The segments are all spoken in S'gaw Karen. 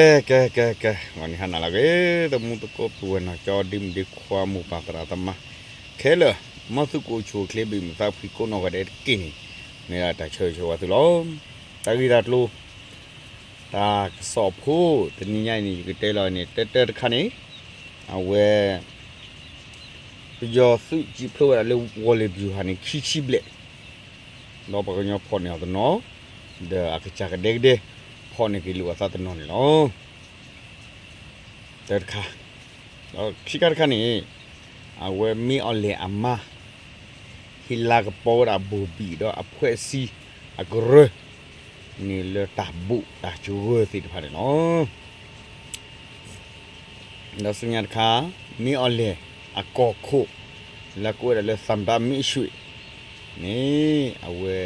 ကဲ ကဲ ကဲ ကဲ ဂီၤနံၤဟါနၤလၢအဂ့ၤ သမူသကိးပုၢ်ဝဲၢ်နီၢ်ကၠီ ဒ့မုၣ်ဒ့ခွါ မိၢ်ပၢ်သရၣ်သမါခဲလၢာ်, မ်သုကအိၣ်ဆူၣ်အိၣ်ချ့ ဘၣ်မုာ်သးဖှံကိးနီၢ်ဂၤဒဲးတက့ၢ်န့ၣ် မ့ၢ်ဒၣ်တၢ်ဆၢဂ့ၤဆၢဝါသုလီၤ. တၢ်ဂ့ၢ်တၢ်ကျိၤ တၢ်ကစီၣ်ဖိ တနံၤညါအံၤန့ၣ် ယကတဲလီၤန့ၣ် တၢတၢတခါန့ၣ် အဝဲ ပယီၤသုးစံးဖျိးဝဲဒၣ်လၢ ဝီၤလ့ၤဘျူၤဟၣ်န့ၣ် ခံဆံဘျဲၣ်, ဒီးပှၤကညီဖီၣ်န့ၢ်အီၤတနီၤ, ဒီးအကစၢ်ကဒဲကဒဲ ဖီၣ်န့ၢ်က့ၤလိာ်အသးတနီၤန့ၣ်လီၤ. တၢတခါ, ဒီးခံခါတခါန့ၣ် အဝဲမ့ၢ်အီၤလဲၣ်အမါ ဟ့ၣ်လၤကပီၤဝဲဒၣ်ဘိၣ်ဘံၣ် ဒီးအဖှဲးစံအကရၢ န့ၣ်လၢတၢ်ဘိးတၢ်စှၤသ့ၣ်တဖၣ်န့ၣ်လီၤ. ဒီးဆူညါတခါ မ့ၢ်အီၤလဲၣ်အကီၢ်ခိၣ် လၢကိးဝဲဒၣ်လၢ သမ္မတ မင်းအောင်လှိုင် န့ၣ် အဝဲ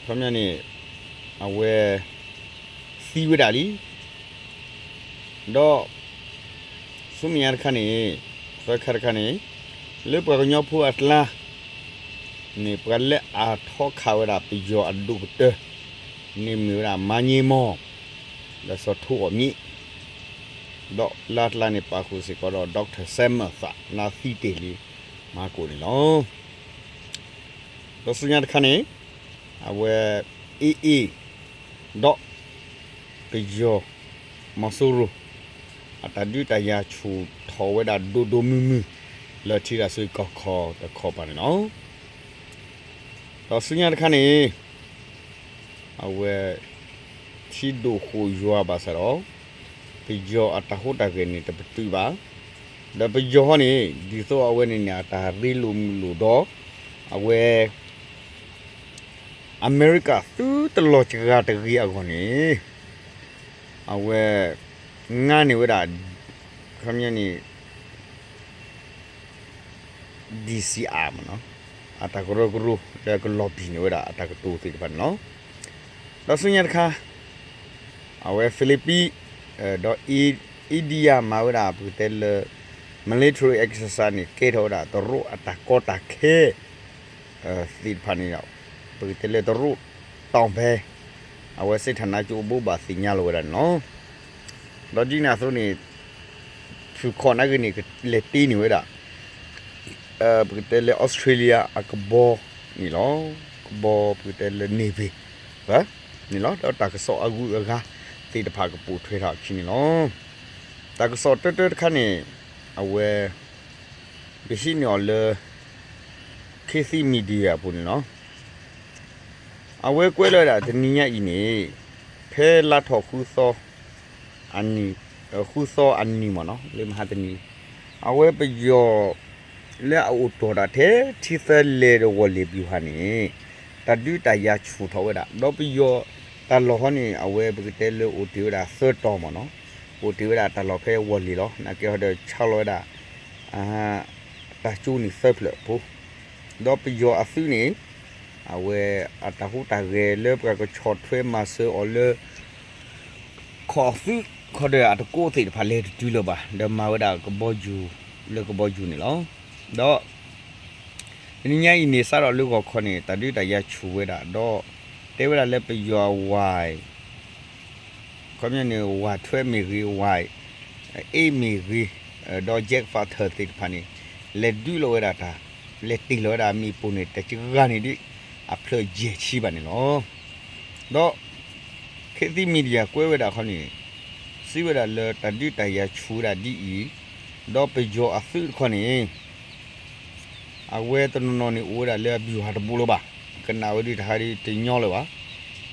ခီပညီန့ၣ် အဝဲ သံဝဲဒၣ်လံ. ဒီး ဆူမဲာ်ညါတခါန့ၣ် သၢခါတခါန့ၣ် လၢပှၤကညီဖိအကျါန့ၣ် ပှၤလၢအထီခးဝဲဒၣ်ပယီၤအဒိၣ်ကတၢၢ်န့ၣ်မ့ၢ်ဝဲဒၣ် မါည့မီၢ် ဒီးစီၤထိအီၣ်မံၤ ဒီးလၢအကျါန့ၣ် ပာ်ဃုာ်စ့ၢ်ကီးဒီး Doctor စဲမၢၣ်သး လၢအသံတ့ၢ်လံ မၤကိၣ်န့ၣ်လီၤ. ဒီးဆူညါတခါန့ၣ် အဝဲ AA ဒီး ပယီၤ မီၤစိရိၤ အတၢ်ဒုးတၢ်ယၤဆူၣ်ထီၣ်ဝဲဒၣ်ဒိၣ်ဒိၣ်မုၢ်မုၢ် လၢထံတၢ်စုကီၢ်ခီတခီပၤန့ၣ်လီၤ. ဒီးဆူညါတခါန့ၣ် အဝဲ ထံဒိၣ်ဃိၣ်ယွၤဘၣ်ဆၣ်ဒီး ပယီၤအတၢ်ဟူးတၢ်ဂဲၤန့ၣ် တပတုာ်ဘၣ်. ဒီးပယီၤဟီန့ၣ် ဒ်သိးအဝဲန့ၣ်န့ၣ် အတၢ်ရ့လိာ်မုာ်လိာ်ဒီး အဝဲ အမဲရကၤသုတလီၤစှၤတဂ့ၤအဂီၢ်န့ၣ် အဝဲ ငါန့ၢ်ဝဲဒၣ် ခီပညီန့ၣ် DCR မ့ၢ်နီၤ, အတၢ်ကရၢကရိလၢကလီၤဘံၣ်န့ၢ်ဝဲဒၣ်အတၢ်ကတိၤသ့ၣ်တဖၣ်န့ၣ်လီၤ. ဒီးဆူညါတခါ အဝဲ Philippines ဒီး India မၤဝဲဒၣ်ပကတဲလၢ military exercise န့ၣ် ကဲထီၣ်ဝဲဒၣ်တရူးအတၢ်ကီတၢ်ခဲ သ့ၣ်တဖၣ်န့ၣ်ဒီး ပကတဲလၢတရူးတီၢ်ဖဲ အဝဲစ့ၣ်ထၣ်နါကၠိအဘိးဘၣ်သ့ၣ်ညါလီၤဝဲဒၣ်န့ၣ်လီၤ. ဒီးဒ်န့ၣ်အသိးန့ၣ် ဖုၣ်ခီၣ်နာ်က့န့ၣ် ကလဲၤတ့န့ၢ်ဝဲဒၣ် ပကတဲလၢ Australia အကဘီန့ၣ်လီၤ. ကဘီပကတဲလၢ Navy န့ၣ်လီၤ. ဒီးတၢ်ကစီၣ်အဂုၤအဂၤသ့ၣ်တဖၣ်ကပိာ်ထွဲထီၣ်အခံန့ၣ်လီၤ. တၢ်ကစီၣ်တၢတၢတခါန့ၣ် အဝဲ ပဟံးန့ၢ်အီၤလၢ ခေတ်သစ် Media အပူၤန့ၣ်လီၤ. အဝဲကွဲးလီၤဝဲဒၣ်တနံၤညါအံၤန့ၣ် ဖဲလါထီၣ်ဃုသီ အနံၤ ဃုသီအနံၤမ့ၢ်နီၤ လၢမဟါတနံၤ အဝဲပယီၤ လၢအအိၣ်တီၢ်ဒၣ်ထဲထံသၢလဲၢ်ဒီးဝီၤလ့ၤဘျူၤဟၣ်န့ၣ် တၢ်ဒုးတၢ်ယၤဆူၣ်ထီၣ်ဝဲဒၣ် ဒီးပယီၤတၢ်လီၢ်ဟီန့ၣ် အဝဲပကတဲလၢအိၣ်တ့ၢ်ဝဲဒၣ်သၢတီၤမ့ၢ်နီၤ အိၣ်တ့ၢ်ဝဲဒၣ်တၢ်လီၢ်ဖဲဝီၤလ့ၤလီၤ. နာ်က့ဟီဒီးဆါလီၤဝဲဒၣ် တၢ်ကၠိန့ၣ်သၢဖျၢၣ်ဖိ ဒီးပယီၤအသုးန့ၣ် အဝဲအတၢ်ဟူးတၢ်ဂဲၤလၢပှၤကဆီၣ်ထွဲမၤစၢၤအီၤလၢ ခီၣ်သုးခီဒီးအတကိးသ့ၣ်တဖၣ်လဲၤတတုၤလၢၤဘၣ် ဒီးမၤဝဲဒၣ်ကဘီယူၤ လၢကဘီယူၤန့ၣ်လီၤ. ဒီး တနံၤညါအံၤန့ၣ် စးထီၣ်လၢဂီၤခီန့ၣ် တၢ်ဒုးတၢ်ယၤဆူၣ်ဝဲဒၣ် ဒီးတဲဝဲဒၣ်လၢပယီၤဝဲ ခီပညီန့ၣ် ဝးထွဲမ့ၢ်ဂ့ၤ ဝး အ့မ့ၢ်ဂ့ၤ ဒီး jet fighter သ့ၣ်တဖၣ်န့ၣ် လဲၤဒုးလီၤဝဲဒၣ်တၢ် လဲၤတ့ၢ်လီၤဝဲဒၣ်မ့ၣ်ပိၢ်န့ၣ် တစှၤန့ၣ်ဒ် အဖျၢၣ်ယဲၢ်ဆံဘၣ်န့ၣ်လီၤ. ဒီး ခေတ်သစ် Media ကွဲးဝဲဒၣ်ခီန့ၣ် စံးဝဲဒၣ်လၢတၢ်ဒုးတၢ်ယၤဆူၣ်ဝဲဒၣ်ဒ်အံၤ ဒီးပယီၤအသုးတခီန့ၣ် အဝဲတနီၤနီၤန့ၣ် အိၣ်ဝဲဒၣ်လၢအဗျူဟာတဘိလၢၤဘၣ်, ကနၣ်ဝဲဒၣ်တဟါဒ်တညီလၢၤဘၣ်,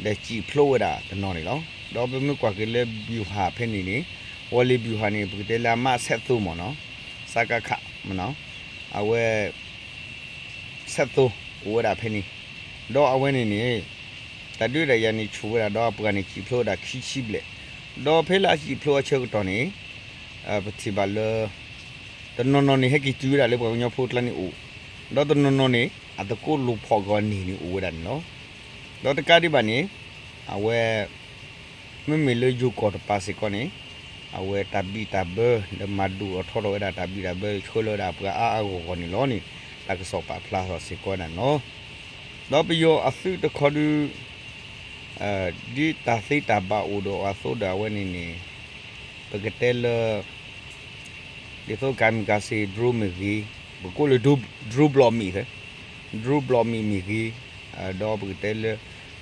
ဒီးစံးဖျိးဝဲဒၣ်တနီၤန့ၣ်လီၤ. ဒီးပမ့ၢ်ကွၢ်က့ၤလၢဗျူဟာဖဲန့ၣ်န့ၣ် ဝီၤလ့ၤဗျူဟာန့ၣ် ပကတဲလၢအမးဆဲးသိမ့ၢ်နီၤ, စကခ မ့ၢ်နီၤ, အဝဲ ဆဲးသိအိၣ်ဝဲဒၣ်ဖဲန့ၣ်, ဒီးအဝဲန့ၣ်န့ၣ် တၢ်ဒုးတၢ်ယၤန့ၣ်ဆူၣ်ဝဲဒၣ်ဒီးအပှၤန့ၣ်စံးဖျိးဝဲဒၣ်ခံဆံဘျဲၣ်, ဒီးဖဲလၢအစံးဖျိးအဆၢကတီၢ်န့ၣ် ပထံၣ်ဘၣ်လၢ တနီၤနီၤန့ၣ် ဟဲက့ၤတုၤဝဲဒၣ်လၢပှၤကညီဖိကျါန့ၣ်အိၣ်, ဒီးတနီၤနီၤန့ၣ် အသကိးလူၤဖီၣ်ကီးန့ၢ်န့ၣ်အိၣ်ဝဲဒၣ်န့ၣ်လီၤ. ဒီးတကးဒံးဘၣ်န့ၣ် အဝဲ မ့မ့ၢ်လၢယိၤကီၢ်တပၤစ့ၢ်ကီးန့ၣ် အဝဲတၢ်ဘံၣ်တၢ်ဘၢ ဒီးမၤဒိၣ်ထီၣ်ထီထီၣ်ဝဲဒၣ်တၢ်ဘံၣ်တၢ်ဘၢ ဆှၢလီၤဝဲဒၣ်ပှၤအါအါဂီၢ်ဂီၢ်န့ၣ်လီၤန့ၣ် တၢ်ကစီၣ်ပာ်ဖျါထီၣ်စ့ၢ်ကီးဝဲဒၣ်န့ၣ်လီၤ. ဒီးပယီၤအသုးတခီဒုး ဒ်တၢ်သ့တၢ်ဘၣ်အိၣ်ဒီးအသိးဒီးအဝဲန့ၣ်န့ၣ် ပကတဲလၢ ဒ်သိး kamikaze drone မ့ၢ်ဂ့ၤ, ပကိးလၢ drone ဘျီမ့ၣ်, drone ဘျီမ့ၣ်မ့ၢ်ဂ့ၤ, ဒီးပကတဲလၢ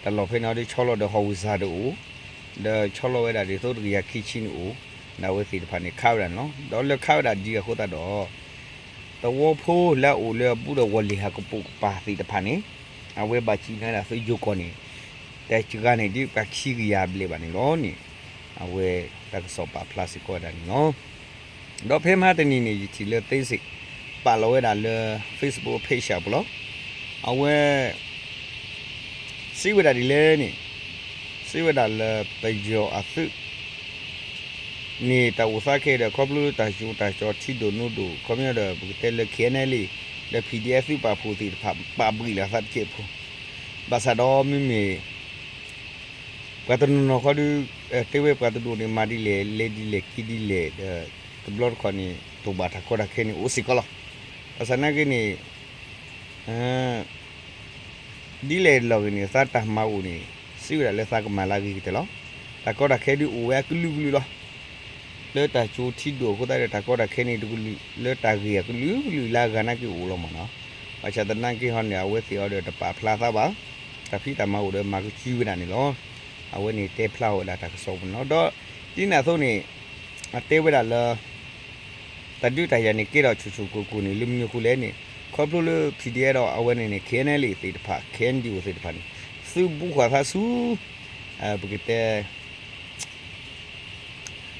တၢ်လီၢ်ဖဲန့ၣ်ဒီးဆီလီၤဒီး howitzer တအိၣ်, ဒီးဆီလီၤဝဲဒၣ်ဒ်သိးတကယၤခံဆံန့ၣ်အိၣ်, ဒီးအဝဲသ့ၣ်တဖၣ်န့ၣ်ခးဝဲဒၣ်န့ၣ်လီၤ. ဒီးလၢခးဝဲဒၣ်ဒ်အဃိသတးဒီး သဝီဖိလၢအအိၣ်လၢအဘူးဒီးဝီၤလ့ၤဟးကပိာ်ကပၤသ့ၣ်တဖၣ်န့ၣ် အဝဲဘၣ်စံးန့ၢ်ဝဲဒၣ်သုယိၤကီၢ်န့ၣ် တဲစှၤဂၤန့ၣ် ဒ်ပှၤခံကယၤဘျဲၣ်ဘၣ်န့ၣ်လီၤန့ၣ် အဝဲတၢ်ကစီၣ်ပာ်ဖျါစ့ၢ်ကီးဝဲဒၣ်န့ၣ်လီၤ. ဒီးဖဲမဟါတနံၤန့ၣ် ယထံၣ်လၢ သ့စ့ၣ် ပာ်လီၤဝဲဒၣ်လၢ Facebook page အပူၤလီၤ. အဝဲ စံးဝဲဒၣ်ဒ်လဲၣ်န့ၣ် စံးဝဲဒၣ်လၢပယီၤအသုး န့ၣ်တၢ်အိၣ်သးခဲဒီး ခီဖျိလၢတၢ်ကၠိတၢ်ကၠီထံဒိၣ်နိဒိၣ် ခီပညီဒီး ပကတဲလၢ KNLA ဒီး PDF သုးပာ်ဖှိၣ်သ့ၣ်တဖၣ် ပာ်ဘှံးလီၤအသးတစဲးဖိ, ဘၣ်ဆၣ်ဒီးမ့မ့ၢ် ပှၤတနီၤနီၤခီဒီး တဲဝဲပှၤတဒိၣ်န့ၣ် မၤဒ်လဲၣ် လဲၤဒ်လဲၣ်က့ၤဒ်လဲၣ်ဒီး တဘျီတခီၣ်န့ၣ် တိၢ်ဘၣ်တၢ်ကီတၢ်ခဲန့ၣ်အိၣ်စ့ၢ်ကီးလီၤ. ဘၣ်ဆၣ်နာ်က့န့ၣ် ဒ်လဲၣ်လီၤဂ့ၤန့ၣ် သးတၢ်မၤအိၣ်န့ၣ် စံးဝဲဒၣ်လၢသးကမၤလၢအဂ့ၤကတၢၢ်လီၤ. တၢ်ကီတၢ်ခဲဒုးအိၣ်ဝဲအကလုာ်ကလုာ်လီၤ. လၢတၢ်ကၠိထံဒိၣ်အဃိသတးဒီး တၢ်ကီတၢ်ခဲန့ၣ်တကလုာ် လၢတၢ်ဂ့ၢ်အကလုာ်ကလုာ်လၢအဂၤနာ်က့အိၣ်လီၤမးနီၤ. ဘၣ်ဆၣ်သနာ်က့ဟီန့ၣ် အဝဲသ့ၣ်အီၤဒီးတပာ်ဖျါသးဘၣ်, တၢ်ဖံးတၢ်မၤအိၣ်ဒီးမၤကစုဝဲဒၣ်န့ၣ်လီၤ. အဝဲန့ၣ်တဲဖျါဝဲဒၣ်တၢ်ကစီၣ်ပူၤန့ၣ်လီၤ. ဒီးဒ်န့ၣ်အသိးန့ၣ် အတဲဝဲဒၣ်လၢ တၢ်ဒုးတၢ်ယၤန့ၣ် ကဲထီၣ်ဆူၣ်ဆူၣ်ကိၢ်ကိၢ်န့ၣ် လၢမနုၤအဃိလဲၣ်န့ၣ် ခီဖျိလၢ PDF ဒီးအဝဲန့ၣ်န့ၣ် KNLA သ့ၣ်တဖၣ် KNDO သ့ၣ်တဖၣ်န့ၣ် သုးဘူးဃာ်သးဆူ ပကတဲ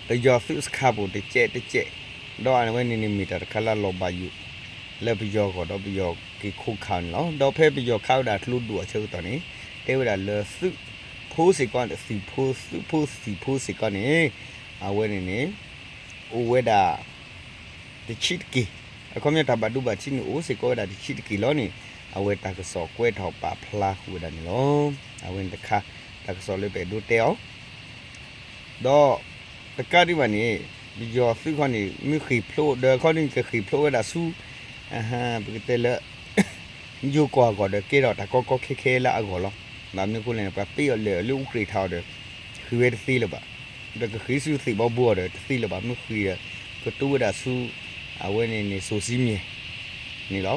ပယီၤသုးစခါပူၤတစဲးတစဲး, ဒီးအဝဲန့ၣ်န့ၣ်မ့ၢ်တၢ်တခါလၢအလီၤဘၣ်ယိၣ် လၢပယီၤအဂီၢ်ဒီးပယီၤက့ၤခိးခးန့ၣ်လီၤ. ဒီးဖဲပယီၤခးဝဲဒၣ်ကျိဒိၣ်အဆၢကတီၢ်န့ၣ် တဲဝဲဒၣ်လၢသုးဖိစ့ၢ်ကီး သုးဖိ သုးဖိသံၣ်ဖိစ့ၢ်ကီးန့ၣ် အဝဲန့ၣ်န့ၣ် အိၣ်ဝဲဒၣ် တဆံးတက့ၢ်, အခီပညီတၢ်ဘၣ်ဒိဘၣ်ထံးန့ၣ် အိၣ်စ့ၢ်ကီးဝဲဒၣ်တဆံးတက့ၢ်လီၤန့ၣ် အဝဲတၢ်ကစီၣ်ကွဲးထီၣ်ပာ်ဖျါဃုာ်ဝဲဒၣ်န့ၣ်လီၤ. အဝဲန့ၣ်တခါ တၢ်ကစီၣ်လၢပအဲၣ်ဒိးတဲအီၤ ဒီးတကးဒံးဘၣ်န့ၣ် ပယီၤသုးခီန့ၣ် မ့ၢ်ဃ့ၢ်ဖျိးဒီးခီန့ၣ် ကဃ့ၢ်ဖျိးဝဲဒၣ်ဆူ ပကတဲလၢ ယိၤကီၢ်အဂီၢ်ဒီးကဲထီၣ်တၢ်ကီကီခဲခဲလၢအဂီၢ်လီၤ. ဘၣ်မနုၤအဃိလဲၣ်န့ၣ် ပှၤပ့အီၤလဲၤလၢအူကြ့ၢ်ထးအီၤဒီး ဃ့ၢ်ဝဲတသ့လၢၤဘၣ်, ဒီးကဃ့ၢ်ဆူသ့ၣ်ဘီဘိအီၤဒီးတသ့လၢၤဘၣ်, မ့ၢ်ဃ့ၢ်ဒီး ကတိၤဝဲဒၣ်ဆူ အဝဲန့ၣ်န့ၣ် စိၤစံမံၤ န့ၣ်လီၤ.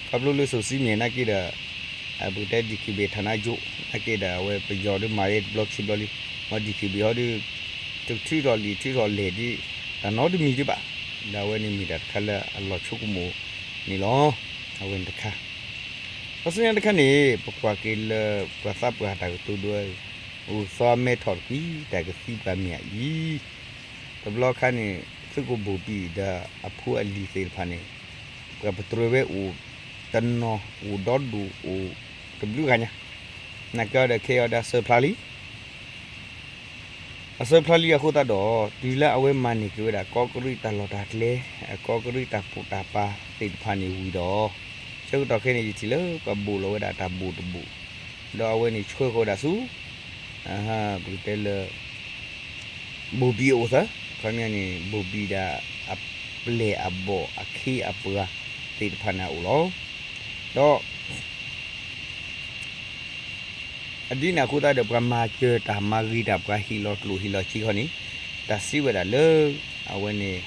ခီဖျိလၢစိၤစံမံၤနာ်က့ဒီး ပကတဲ DKBA ဌာနချုပ် နာ်က့ဒီး အဝဲပယီၤဒုးမၤယဲတဘျီခံဘျီလံ, မ့ၢ် DKBA ဟီဒီး တထုးထီၣ်လံာ်ထုးထီၣ်လဲၢ်ဒ် တၢ်နီတမံၤဒံးဘၣ်, ဒီးအဝဲန့ၣ်မ့ၢ်တၢ်တခါလၢအလီၤဆိကမိၣ်န့ၣ်လီၤ. အဝဲန့ၣ်တခါ ခီဆူညါတခါန့ၣ် ပကွၢ်က့ၤလၢပှၤသးပှၢ်တၢ်ကတိၤဒိ ဂုၢ်သီမဲထီၣ်တကွံာ် တၢ်ကသံပှၤမ့ၢ်အအံၤ, တဘျီခါန့ၣ် သုးခိၣ်ဘိၣ်ဘံၣ်ဒီးအဖိအလံၤသ့ၣ်တဖၣ်န့ၣ် ပှၤပတြၢၤဝဲအိၣ်တနီၤအိၣ်ဒီဒူၣ်အိၣ်တဘျုးဂၤညါ, နာ်က့အီၤဒီးခဲအံၤအီၤဒီးအစၢဖျါလံ အစၢဖျါလံအဃိသတးဒီး တုၤလၢအဝဲမၤန့ၢ်က့ၤဝဲဒၣ်ကီးကရံးတၢ်လီၢ်တၢ်ကျဲ, ကီးကရံးတၢ်ပိာ်တၢ်ပာ်သ့ၣ်တဖၣ်န့ၣ်ဝံၤဒီး ဆၢကတီၢ်ခဲအံၤန့ၣ် ယထံၣ်လၢပှၤဘိၣ်လီၤဝဲဒၣ်တၢ်ဘိၣ်တဘိၣ်, ဒီးအဝဲန့ၣ်ဆှၢဃီၤဝဲဒၣ်ဆူ ပကတဲလၢ ဘိၣ်ဘံၣ်အအိၣ်သၢ, ခီပညီန့ၣ် ဘိၣ်ဘံၣ်ဒၣ်အပျဲၢ်အဘီၣ်အခ့အပှၤသ့ၣ်တဖၣ်န့ၣ်အအိၣ်လီၤ. ဒီး အဒ်န့ၣ်အဃိသတးဒီး ပှၤမၤစၢၤတၢ်မၤဂ့ၤတၢ် ပှၤဟ့ၣ်လီၤကျိၣ်ဟ့ၣ်လီၤစ့ခီန့ၣ် တၢ်စံးဝဲဒၣ်လၢ အဝဲန့ၣ်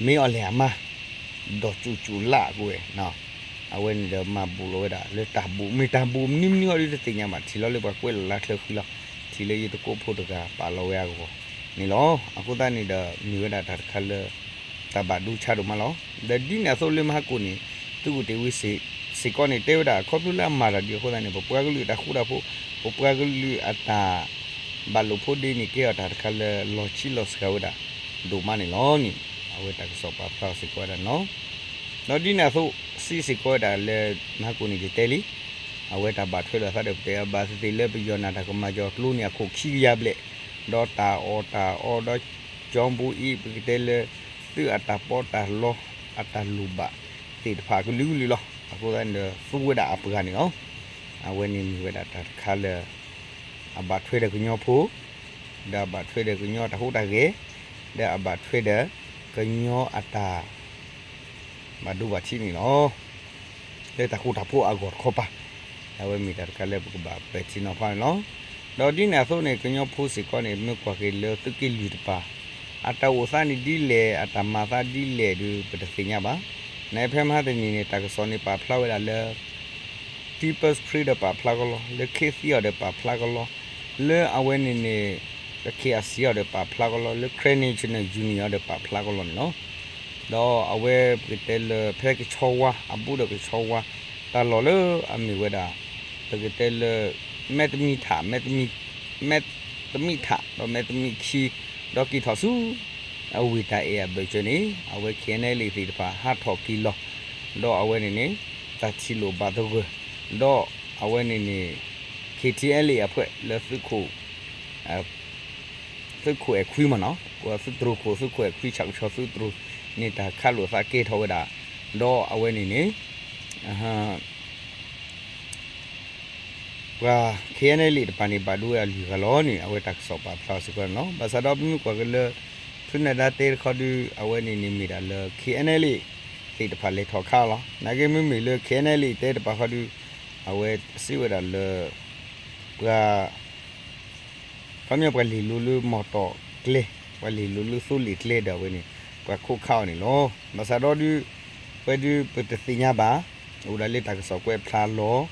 မ့ၢ်အီၤလဲၣ်အမါ ဒီးကၠူၣ်ကၠူၣ်လၢ်ကွံာ်ဝဲ, အဝဲန့ၣ်ဒီးမၤဘိၣ်လီၤဝဲဒၣ်လၢတၢ်ဘိၣ် မ့ၢ်တၢ်ဘိၣ်မနုၤမနုၤအီၤဒ်တသ့ၣ်ညါဘၣ် ထံၣ်လီၤလၢပှၤကွဲးလီၤလၢချၢဃံလီၤ, ထံၣ်လၢယတကိးဖိတဂၤပာ်လီၤဝဲအဂီၢ်န့ၣ်လီၤ. အဃိသတးန့ၣ်ဒီး မ့ၢ်ဝဲဒၣ်တၢ်တခါလၢ တၢ်ဘၣ်ဒိဆါဒိၣ်မးလီၤ. ဒီးဒ်န့ၣ်အသိးလၢမဟါကိၣ်န့ၣ် သုးခိၣ်တ့ၢ်ဝံစ့ၢ်ကီးန့ၣ် တဲဝဲဒၣ် ခီဖျိလၢအမၤတၢ်ဒ်အဃိသတးန့ၣ် ပပှၤကလုာ်အတၢ်ဃူတၢ်ဖိး, ပပှၤကလုာ်အတၢ် ဘၣ်လိာ်ဖိးဒ့န့ၣ် ကဲထီၣ်တၢ်တခါလၢလီၤဆံးလီၤစှၤဝဲဒၣ် ဒိၣ်မးန့ၣ်လီၤန့ၣ် အဝဲတၢ်ကစီၣ်ပာ်ဖျါအီၤစ့ၢ်ကီးဝဲဒၣ်န့ၣ်လီၤ. ဒီးဒ်န့ၣ်အသိး စံးစ့ၢ်ကီးဝဲဒၣ်လၢ မဟါကိၣ်န့ၣ်ယတဲလံ, အဝဲတၢ်ဘၣ်ထွဲလိာ်အသးဒီးပတဲ ဘၣ်သ့ၣ်သ့ၣ်လၢပယီၤနၢ်တၢ်ကမၤစၢၤကျိန့ၣ် အခိၣ်ခံကယၤဘျဲၣ်, ဒီးတၢ်အီၣ်တၢ်အီဒီး ကၠီဘိအံၤ ပကတဲလၢ သုးအတၢ်ပီးတၢ်လီ အတၢ်လိၣ်ဘၣ်သ့ၣ်တဖၣ်ကလုာ်ကလုာ်လီၤ. အဃိသတးန့ၣ်ဒီး သူဝဲဒၣ်အပှၤန့ၣ်လီၤ. အဝဲန့ၣ်မ့ၢ်ဝဲဒၣ်တၢ်တခါလၢ အဘၣ်ထွဲဒီးကညီဖိ, ဒီးအဘၣ်ထွဲဒီးကညီတၢ်ဟူးတၢ်ဂဲၤ, ဒီးအဘၣ်ထွဲဒီး ကညီအတၢ် ဘၣ်ဒိဘၣ်ထံးန့ၣ်လီၤ. လၢတၢ်ဃူတၢ်ဖိးအဂီၢ်တခီပၤ, အဝဲမ့ၢ်တၢ်တခါလၢပကဘၣ်ပဲာ်ထံနီၤဖးန့ၣ်လီၤ. ဒီးဒ်န့ၣ်အသိးန့ၣ် ကညီဖိစ့ၢ်ကီးန့ၣ် မ့ၢ်ကွၢ်က့ၤလၢသုးက့လွံၢ်တပၤ အတၢ်အိၣ်သးန့ၣ်ဒ်လဲၣ် အတၢ်မၤသးဒ်လဲၣ်ဒီး ပတသ့ၣ်ညါဘၣ်. နဖဲမဟါတနံၤန့ၣ် တၢ်ကစီၣ်န့ၣ်ပာ်ဖျါဝဲဒၣ်လၢ People's Spring ဒီးပာ်ဖျါကလီ လၢ Khit Thit အီၤဒီးပာ်ဖျါကလီ လၢအဝဲန့ၣ်န့ၣ် Khalsa အီၤဒီးပာ်ဖျါကလီ လၢ Karen National Union အီၤဒီးပာ်ဖျါကလီန့ၣ်လီၤ. ဒီးအဝဲပကတဲလၢဖဲကဆီဝါ အဘူးဒီးကဆီဝါ တၢ်လီၢ်လၢအမ့ၢ်ဝဲဒၣ် ပကတဲလၢ မဲာ်တမံထး မဲာ်တမံ မဲာ်တမံထး ဒီးမဲာ်တမံခံ ဒီးက့ၤထီၣ်ဆူ အဝ့ၢ်တၢ်အဲၣ်အဘၢၣ်စၢၤန့ၣ် အဝဲ KNLA သ့ၣ်တဖၣ် ဟးထီၣ်က့ၤလီၤ. ဒီးအဝဲန့ၣ်န့ၣ် တၢ်ထံၣ်လိာ်ဘၣ်သဂၢၢ် ဒီးအဝဲန့ၣ်န့ၣ် KTLA အဖှဲးလၢသုးခိၣ် သုးခိၣ်အဲၣ်ခွံမ့ၢ်နီၤ သုးတြိၤခိၣ် သုးခိၣ်အဲၣ်ခွံ ဆၣ်ကဆီသုးတြိၤန့ၣ် တၢ်ခးလိာ်သးကဲထီၣ်ဝဲဒၣ် ဒီးအဝဲန့ၣ်န့ၣ် ပှၤ KNLA တပၤန့ၣ် ဘၣ်ဒိဝဲဒၣ်လွံၢ်ဂၤလီၤန့ၣ် အဝဲတၢ်ကစီၣ်ပာ်ဖျါစ့ၢ်ကီးန့ၣ်လီၤ. ဘၣ်ဆၣ်ဒီးပမ့ၢ်ကွၢ်က့ၤလၢ ဖုနၢၤဒါတဲတခီဒီး အဝဲန့ၣ်န့ၣ်မ့ၢ်ဒၣ်လၢ KNLA သ့ၣ်တဖၣ်လဲၤထီၣ်ခးအီၤလီၤ. နာ်က့မ့မ့ၢ်လၢ KNLA တဲတပၤဃီဒီး အဝဲစံးဝဲဒၣ်လၢ ပှၤ ခီပညီပှၤလဲၤလိၤလၢမီၢ်တီၢ်ကျဲ ပှၤလဲၤလိၤလၢသိလ့ၣ်ကျဲဒီးအဝဲန့ၣ် ပှၤခိးခးအီၤန့ၣ်လီၤ. ဘၣ်ဆၣ်ဒီးဒုး ပဝဲဒုးပတသ့ၣ်ညါဘၣ် အိၣ်ဒၣ်လၢတၢ်ကစီၣ်ကွဲးဖျါလီၤ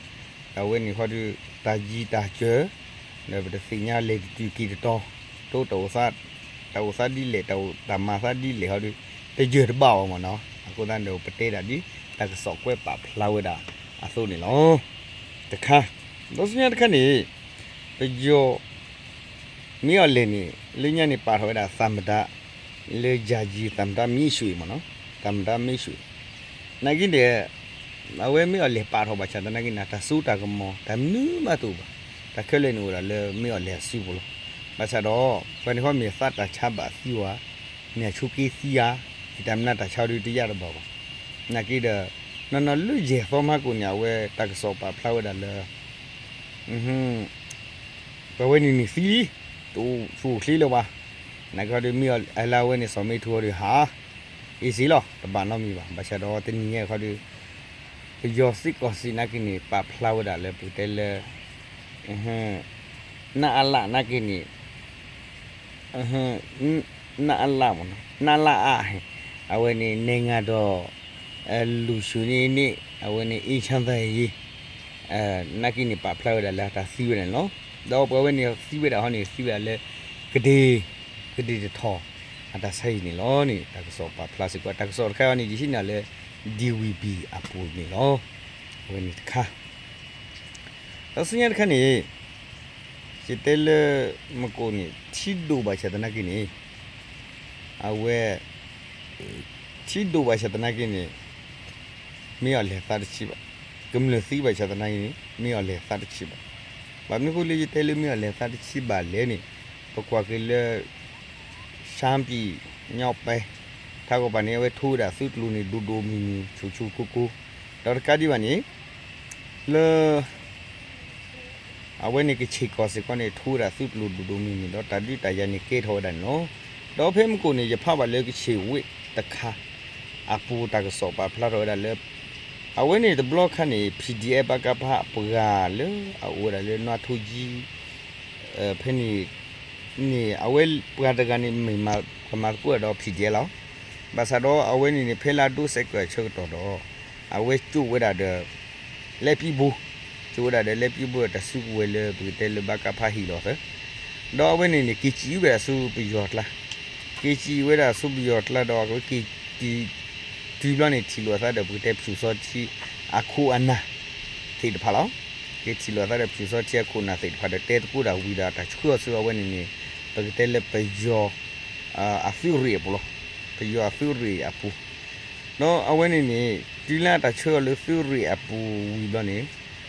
ဒီးအဝဲန့ၣ်ဃီဒီး တၢ်ယံၤတၢ်စၢၤ ဒီးပတသ့ၣ်ညါလဲၤတတုၤက့ၤတတီၤ တိတၢ်အိၣ်သး တၢ်အိၣ်သးဒ်လဲၣ် တၢ်အိၣ်တၢ်မၤသးဒ်လဲၣ်ဃီဒီး တယၢၢ်တဘၣ်အီၤမ့ၢ်နီၤ. အဃိသတးန့ၣ် ပတဲဒၣ်ဒ် တၢ်ကစီၣ်ကွဲးပာ်ဖျါဝဲဒၣ်အသိးန့ၣ်လီၤ. တခါ ဒီးဆူညါတခါန့ၣ် ပယီၤ မ့ၢ်အီၤလဲၣ်န့ၣ် လၢညါန့ၣ်ပာ်ထီၣ်ဝဲဒၣ် သမ္မတ လၢ ယာယီသမ္မတ မင်းဆွေ မ့ၢ်နီၤ သမ္မတ မင်းဆွေ နာ်က့ဒီး အဝဲမ့ၢ်အီၤလဲၣ်ပာ်ထီၣ်ဘၣ်ဆၣ်သနာ်က့န့ၣ် တၢ်စိတၢ်ကမီၤ တၢ်မနုၤမးတအိၣ်ဘၣ်. တၢ်ခဲလၢာ်န့ၣ်အိၣ်ဒၣ်လၢမ့ၢ်အီၤလဲၣ်အစုပူၤလီၤ. ဘၣ်ဆၣ်ဒီး ပှၤန့ၣ်ဃီမ့ၢ်သးတၢ်ဆါဘၣ်သံဝဲ မ့ၢ်အဆိးက့သံဧါ, ယတၢ်မနုၤတၢ်ဆါဒီးတယၢ်တဘၣ်ဘၣ်. နာ်က့ဒီး နီၢ်နီၢ်လၢယဲၢ်သီမဟါကိၣ်န့ၣ် အဝဲတၢ်ကစီၣ်ပာ်ဖျါဝဲဒၣ်လၢ ပဝဲန့ၣ်န့ၣ်သံလံ, တအိၣ်ဆူၣ်အိၣ်ချ့လၢၤဘၣ်. နာ်က့ဒီးမ့ၢ်အီၤလၢအဝဲန့ၣ် စီၤမ့ထူဒီးဟး အ့ၣ်စ့လီၤ, တဘၣ်နီတမံၤဘၣ်. ဘၣ်ဆၣ်ဒီးတနံၤညါခီဒီး ပယီၤသုးကီၢ်စဲၣ်နာ်က့န့ၣ် ပာ်ဖျါဝဲဒၣ်လၢပကတဲလၢ နအလ နာ်က့န့ၣ် နအလ မ့ၢ်နီၤ နလအ အဝဲန့ၣ် နိုင်ငံတော် လုံခြုံရေးနှင့် အဝဲန့ၣ် အေးချမ်းသာရေး နာ်က့န့ၣ် ပာ်ဖျါဝဲဒၣ်လၢတၢ်သံဝဲဒၣ်န့ၣ်လီၤ. ဒီးပှၤဝဲန့ၣ်သံဝဲဒၣ်ဟီန့ၣ် သံဝဲဒၣ်လၢ ကဒ့ၣ် ကဒ့ၣ်တထီၣ် အတၢ်ဆါဟံၣ်န့ၣ်လီၤန့ၣ် တၢ်ကစီၣ်ပာ်ဖျါစ့ၢ်ကီး တၢ်ကစီၣ်တခါအံၤန့ၣ် ယဟံးန့ၢ်လၢ DVB အပူၤန့ၣ်လီၤ. အဝဲန့ၣ်တခါ ဒီးဆူညါတခါန့ၣ် ယတဲလၢမကိးန့ၣ် ထံဒိၣ်ဘၣ်ဆၣ်သနာ်က့န့ၣ် အဝဲ ထံဒိၣ်ဘၣ်ဆၣ်သနာ်က့န့ၣ် မ့ၢ်အီၤလဲၤသးတဆံးဘၣ်, ကမျၢၢ်သံဘၣ်ဆၣ်သနာ်က့န့ၣ် မ့ၢ်အီၤလဲၤသးတဆံးဘၣ်. ဘၣ်မနုၤအဃိလၢယတဲလၢမ့ၢ်အီၤလဲၤသးတဆံးဘၣ်လဲၣ်န့ၣ် ပကွၢ်က့ၤလၢ ရှမ်းပြည်မြောက်ပိုင်း ထးကီၢ်ပၤန့ၣ် အဝဲထိဝဲဒၣ်သုးကျိၤန့ၣ် ဒိၣ်ဒိၣ်မုၢ်မုၢ် ဆူၣ်ဆူၣ်ကိၢ်ကိၢ်, ဒီးတကးဒံးဘၣ်န့ၣ် လၢ အဝဲန့ၣ်ကဆ့ၣ်ကီၢ်စ့ၢ်ကီးန့ၣ် ထိဝဲဒၣ်သုးကျိၤဒိၣ်ဒိၣ်မုၢ်မုၢ် ဒီးတၢ်ဒုးတၢ်ယၤန့ၣ်ကဲထီၣ်ဝဲဒၣ်န့ၣ်လီၤ. ဒီးဖဲမုၢ်ကိၣ်န့ၣ် ယဖးဘၣ်လၢကဆ့ၣ်ဝ့ၣ်တခါ အပူၤတၢ်ကစီၣ်ပာ်ဖျါထီၣ်ဝဲဒၣ်လၢ အဝဲန့ၣ်တဘျီခါန့ၣ် PDF ဘၣ်ကဖးအပှၤလၢအအိၣ်ဝဲဒၣ်လၢနွါထိကၠံ ဖဲန့ၣ် န့ၣ် အဝဲပှၤတဂၤန့ၣ်မ့ၢ်မၤ ပှၤမၤသကိးဒီး PDF လီၤ. ဘၣ်ဆၣ်ဒီးအဝဲန့ၣ်န့ၣ် ဖဲလၢအဒိစဲးကၢၣ်အဆၢကတီၢ်ဒီး အဝဲကၠိဝဲဒၣ်ဒီး လဲပံဘူ, ကၠိဝဲဒၣ်ဒီးလဲပံဘူဒီးတၢ်စုကဝဲၤလၢပကတဲလၢဘၣ်ကဖးဟံၣ်လီၤသၢ, ဒီးအဝဲန့ၣ်န့ၣ် က့ၤစံးဝဲဒၣ်ဆူပယီၤကျါ, က့ၤစံးဝဲဒၣ်ဆူပယီၤကျါဒီး အဝဲက့ၤ တုၤဘျီန့ၣ် ထံၣ်လိာ်အသးဒီးပကတဲဖၠူၣ်စီထံအခိၣ်အနၢ်သ့ၣ်တဖၣ်လီၤ. က့ၤထံၣ်လိာ်အသးဒီးဖၠူၣ်စီထံအခိၣ်အနၢ်သ့ၣ်တဖၣ်ဒီးတဲသကိးတၢ်ဝံၤဒီးတၢ်ဆှၢအီၤဆူအဝဲန့ၣ်န့ၣ် ပကတဲလၢပယီၤ အသုးရ့ၣ်အပူၤလီၤ. ပယီၤအသုးရ့ၣ်အပူၤ ဒီးအဝဲန့ၣ်န့ၣ် တုၤလၢတၢ်ဆှၢအီၤလၢသုးရ့ၣ်အပူၤဝံၤဘျီန့ၣ်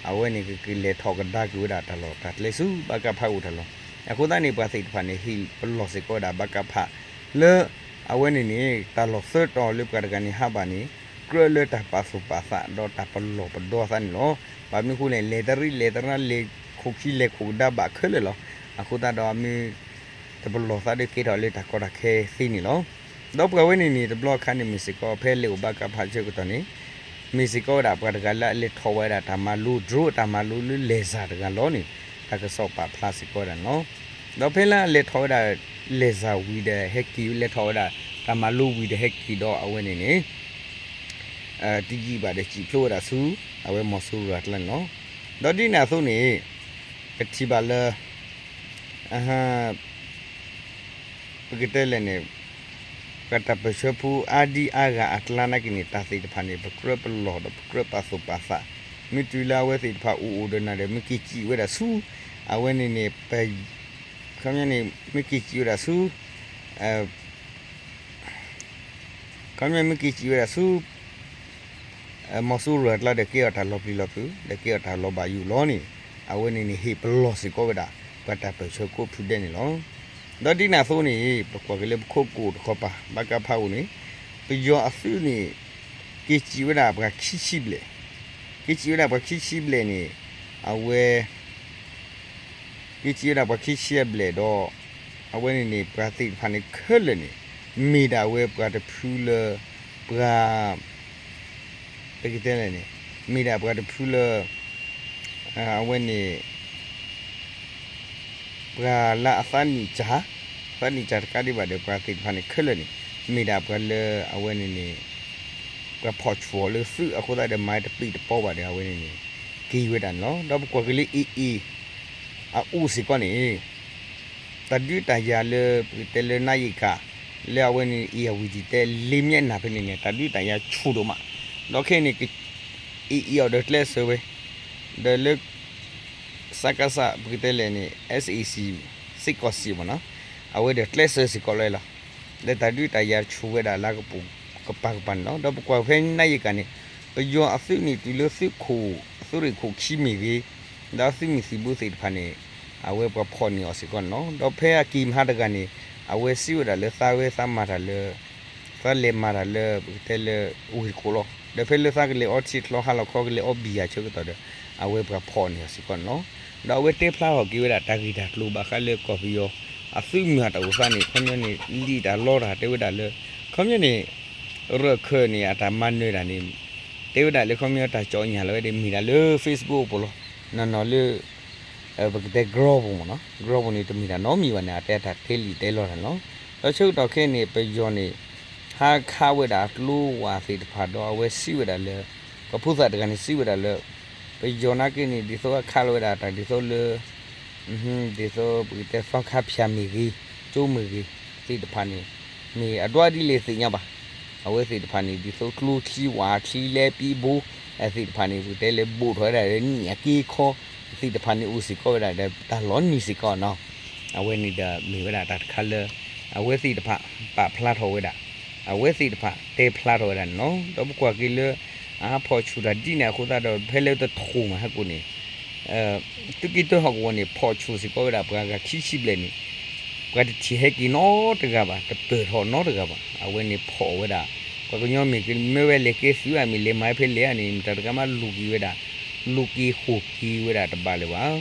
အဝဲန့ၣ်ကက့ၤလဲၤထီၣ်ကဒါက့ၤဝဲဒၣ်တၢ်လီၢ်တၢ်ကျဲဆူဘၣ်ကဖးအိၣ်တၢ်လီၢ်. အဃိသတးန့ၣ် ပှၤသ့ၣ်တဖၣ်န့ၣ် ဟ့ၣ်ပလီၢ်စ့ၢ်ကီးဝဲဒၣ်ဘၣ်ကဖး လၢ အဝဲန့ၣ်န့ၣ် တၢ်လီၢ်သၢတီၤလၢပှၤတဂၤန့ၣ်ဟးဘၣ်န့ၣ် ကြၢးလၢတၢ်ပာ်သူၣ်ပာ်သးဒီးတၢ်ပလီၢ်ပဒီသးန့ၣ်လီၤ. ဘၣ်မနုၤအဃိလဲၣ် လဲၤတရံးလဲၤတရါလဲၤခိၣ်ခံလဲၤခိၣ်ကဒါဘၣ်ခဲလၢာ်လီၤ. အဃိသတးဒီးမ့ၢ် တပလီၢ်သးဒီးကဲထီၣ်လၢတၢ်ကီတၢ်ခဲသ့န့ၣ်လီၤ. ဒီးပှၤဝဲန့ၣ်န့ၣ် တဘျီအခါန့ၣ်မ့ၢ်စ့ၢ်ကီး ဖဲလဲၤအိၣ်ဘၣ်ကဖးဆၢကတီၢ်န့ၣ် မ့ၢ်စ့ၢ်ကီးဝဲဒၣ်ပှၤတဂၤလၢအလဲၤထီၣ်ဝဲဒၣ်တၢ်မၤလိ drone အတၢ်မၤလိလၢ laser တဂၤလီၤန့ၣ် တၢ်ကစီၣ်ပာ်ဖျါစ့ၢ်ကီးဝဲဒၣ်န့ၣ်လီၤ. ဒီးဖဲလၢအလဲၤထီၣ်ဝဲဒၣ် laser ဝံၤဒီးဟဲက့ၤ လဲၤထီၣ်ဝဲဒၣ်တၢ်မၤလိဝံၤဒီးဟဲက့ၤဒီးအဝဲန့ၣ်န့ၣ် တယံာ်ဘၣ်ဒီးစံၣ်ဖျိဝဲဒၣ်ဆူ အဝဲမီၤစိရိၤအကျါန့ၣ်လီၤ. ဒီးဒ်န့ၣ်အသိးန့ၣ် ပထံၣ်ဘၣ်လၢ ပကတဲလဲၣ်န့ၣ် ပှၤတၢ်ပၢၢ်ဆၢဖိအါဒံအါဂၤအကျါနာ်က့န့ၣ် တၢ်သ့ၣ်တဖၣ်န့ၣ် ပကြၢးပလီၢ်ဒီးပကြၢးပာ်သူၣ်ပာ်သး, မ့ၢ်တုၤလၢအဝဲသ့ၣ်တဖၣ်အိၣ်အိၣ်ဒီးနၤဒီး မ့ၢ်က့ၤစံၣ်ဝဲဒၣ်ဆူ အဝဲန့ၣ်န့ၣ် ပ ခီပညီန့ၣ် မ့ၢ်က့ၤစံၣ်ဝဲဒၣ်ဆူ ခီပညီမ့ၢ်က့ၤစံၣ်ဝဲဒၣ်ဆူ မီၤစိရိၤအကျါဒီးကဲအီၤတၢ်လီၤပျံၤလီၤဖုး ဒီးကဲအီၤတၢ်လီၤဘၣ်ယိၣ်လီၤန့ၣ် အဝဲန့ၣ်န့ၣ် ဟ့ၣ်ပလီၢ်စ့ၢ်ကီးဝဲဒၣ် ပှၤတၢ်ပၢၢ်ဆၢကိးဖုဒဲးန့ၣ်လီၤ. ဒီးဒ်န့ၣ်အသိးန့ၣ် ပကွၢ်က့ၤလၢပခိၣ်ကိၣ်တခီပၤ ဘၣ်ကဖးအိၣ်န့ၣ် ပယီၤအသုးန့ၣ် က့ၤစံၣ်ဝဲဒၣ်ပှၤခံဆံဘျဲၣ်, က့ၤစံၣ်ဝဲဒၣ်ပှၤခံဆံဘျဲၣ်န့ၣ် အဝဲ က့ၤစံၣ်ဝဲဒၣ်ပှၤခံဆံဘျဲၣ်ဒီး အဝဲန့ၣ်န့ၣ် ပှၤသ့ၣ်တဖၣ်န့ၣ်ခဲလၢာ်န့ၣ် မ့ၢ်ဒၣ်ဝဲပှၤတဖုလၢ ပှၤ ပကတဲလဲၣ်န့ၣ် မ့ၢ်ဒၣ်ပှၤတဖုလၢ အဝဲန့ၣ် ပှၤလၢအသးနံၣ်စၢ်, သးနံၣ်စၢ်တကးဒံးဘၣ်ဒီး ပှၤသ့ၣ်တဖၣ်န့ၣ်ခဲလၢာ်န့ၣ် မ့ၢ်ဒၣ်ပှၤလၢအဝဲန့ၣ်န့ၣ် ပှၤဖီၣ်ဆူၣ်အီၤလၢသုးအဃိသတးဒီး မၤတပံၢ်တပီၢ်ဘၣ်ဒီး အဝဲန့ၣ်န့ၣ် က့ၤဝဲဒၣ်န့ၣ်လီၤ. ဒီးပကွၢ်က့ၤလၢ AA အအိၣ်စ့ၢ်ကီးန့ၣ် တၢ်ဒုးတၢ်ယၤလၢ ပကတဲလၢနါယံၤကၤ လၢအဝဲန့ၣ် ဧရာဝတီ တဲလ့မျဲးနၢ်ဖဲန့ၣ်န့ၣ် တၢ်ဒုးတၢ်ယၤဆူၣ်ဒိၣ်မး, ဒီးခဲအံၤန့ၣ် AA အီၤဒီးကျဲးစၢးဝဲ ဒီးလၢ စကစ ပကတဲလဲၣ်န့ၣ် SAC စ့ၢ်ကီးစံးမ့ၢ်နီၤ, အဝဲဒီးကျဲးစၢးစ့ၢ်ကီးလီၤလီၤ, လၢတၢ်ဒုးတၢ်ယၤဆူၣ်ဝဲဒၣ်လၢကပိာ်ကပၤကပၤန့ၣ်လီၤ. ဒီးပကွၢ်ဖဲနါယံၤကၤန့ၣ် ပယီၤအသုးန့ၣ် တုၤလၢသုးခိၣ် သုးရ့ၣ်ခိၣ်ခံမ့ၢ်ဂ့ၤ, ဒီးသုးမုၢ်သံၣ်ဘိသ့ၣ်တဖၣ်န့ၣ် အဝဲပှၤဖီၣ်န့ၢ်အီၤစ့ၢ်ကီးန့ၣ်လီၤ. ဒီးဖဲအက့ၤမဟါတဂၤန့ၣ် အဝဲစံးဝဲဒၣ်လၢသးဝဲသးမၤတၢ်လၢ သးလဲၤမၤတၢ်လၢ ပကတဲလၢ ဝ့ၢ်တကိးလီၤ. ဒီးဖဲလၢသးကလဲၤအီထံချီဟါလီၤခီ ကလဲၤအီဘံယၤဆၢကတီၢ်ဒီး အဝဲပှၤဖီၣ်န့ၢ်အီၤစ့ၢ်ကီးန့ၣ်လီၤ. ဒီးအဝဲတဲဖျါထီၣ်က့ၤဝဲဒၣ်တၢ်ဂ့ၢ်တၢ်ကျိၤဘၣ်ဃးလၢကီၢ်ပယီၤ အသုးမုၢ်အတၢ်အိၣ်သးန့ၣ် ခီပညီန့ၣ် လံာ်တၢ်လီတၢ်တဲဝဲဒၣ်လၢ ခီပညီန့ၣ် ရၢၢ်ခၢၣ်န့ၣ် အတၢ်မၤနၢၤတၢ်န့ၣ် တဲဝဲဒၣ်လၢခီပညီတၢ်ကၠီညၣ်လီၤဝဲဒၣ် မ့ၢ်ဒၣ်လၢ Facebook အပူၤလီၤ. နီၢ်နီၢ်လၢ ပကတဲ Grok ပူၤမ့ၢ်နီၤ, Grok ပူၤန့ၣ် တမ့ၢ်တၢ်နီတမံၤဘၣ်န့ၣ် အတဲတၢ်တဲလံာ်တဲလီတၢ်န့ၣ်လီၤ. ဒီးဆၢကတီၢ်ခဲအံၤန့ၣ် ပယီၤန့ၣ် ဟးခးဝဲဒၣ်အကျိဝၣ်သ့ၣ်တဖၣ်ဒီး အဝဲစံးဝဲဒၣ်လၢ ပှၤဖိသၣ်တဂၤန့ၣ် စံးဝဲဒၣ်လၢ ပယီၤနာ်က့န့ၣ် ဒ်သိးအခးလီၤဝဲဒၣ်တၢ်ဒ်သိးလၢ ဒ်သိးပကတဲသီခါဖၠၣ်မ့ၢ်ဂ့ၤ, ကၠိမ့ၢ်ဂ့ၤ သ့ၣ်တဖၣ်န့ၣ် မ့ၢ်အဒွးဒ်လဲၣ်သ့ၣ်ညါဘၣ်. အဝဲသ့ၣ်တဖၣ်န့ၣ် ဒ်သိးကျိချံဝၣ်ချံ လဲပံဘိ သ့ၣ်တဖၣ်န့ၣ် ပကတဲလၢဘိးထီၣ်ဝဲဒၣ်လၢနံၣ်အက့ခီ သ့ၣ်တဖၣ်န့ၣ် အိၣ်စ့ၢ်ကီးဝဲဒၣ်ဒီးတၢ်လီၤနံၤစ့ၢ်ကီးနီၤ. အဝဲန့ၣ်ဒီးမ့ၢ်ဝဲဒၣ်တၢ်တခါလၢ အဝဲသ့ၣ်တဖၣ်ပာ်ဖျါထီၣ်ဝဲဒၣ်, အဝဲသ့ၣ်တဖၣ်တဲဖျါထီၣ်ဝဲဒၣ်န့ၣ်လီၤ. ဒီးပကွၢ်က့ၤလၢ အဟးဖီၣ်ဆူၣ်တၢ်ဒ်န့ၣ်အဃိသတးဒီး ဖဲလၢတထိၣ်မးဟဲကိာ်န့ၣ် သုးက့တၢဟီၣ်ကဝီၤန့ၣ် ဖီၣ်ဆူၣ်စ့ၢ်ကီးဝဲဒၣ်ပှၤဂၤခံဆံဘျဲၣ်န့ၣ် ပှၤတထံၣ်ဟဲက့ၤနီတဂၤဘၣ်, တပၢၢ်ထီၣ်နီတဂၤဘၣ်. အဝဲန့ၣ်ဖီၣ်ဝဲဒၣ် ပှၤကညီမ့ၢ်ကမၢဝဲလဲၤကဲသုးဧါ မ့ၢ်လဲၤမၤဖဲလဲၣ်ဧါန့ၣ် မတၤတဂၤမးလူၤက့ၤဝဲဒၣ်, လူၤက့ၤဃိာ်က့ၤဝဲဒၣ်တဘၣ်လၢၤဘၣ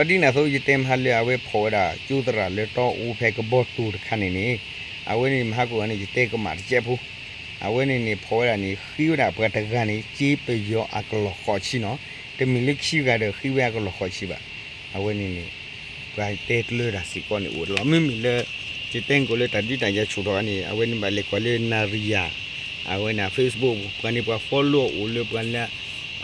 ်. ဒီးဒ်န့ၣ်အသိး ယတဲမဟါလၢအဝဲဖီၣ်ဝဲဒၣ် ကၠိသရၣ်လၢတီအူဖဲကဘီတူၤတခါန့ၣ်န့ၣ် အဝဲန့ၣ်မဟါကိၣ်ဂၤန့ၣ် ယတဲကမၣ်တကဲးဖိ အဝဲန့ၣ်န့ၣ် ဖီၣ်ဝဲဒၣ်န့ၣ် ဃ့ဝဲဒၣ်ပှၤတဂၤန့ၣ် စ့ပယီၤအကလီၢ်ဃိးဆံနီၤ, တမ့ၢ်လၢခံဂၤဒီးဃ့ဝဲအကလီၢ်ဃိးဆံဘၣ်. အဝဲန့ၣ်န့ၣ် ပှၤတဲကျၢၤတၢ်စ့ၢ်ကီးန့ၣ်အိၣ်လီၤ. မ့မ့ၢ်လၢ ယတဲကိးလၢတၢ်ဒုးတၢ်ယၤဆူၣ်ထီၣ်န့ၣ် အဝဲန့ၣ်ဘၣ်လဲၤကွၢ်လၢနၤရံယၤ အဝဲန့ၣ် Facebook ပှၤန့ၣ်ပှၤ follow အိၣ်လၢပှၤလၢ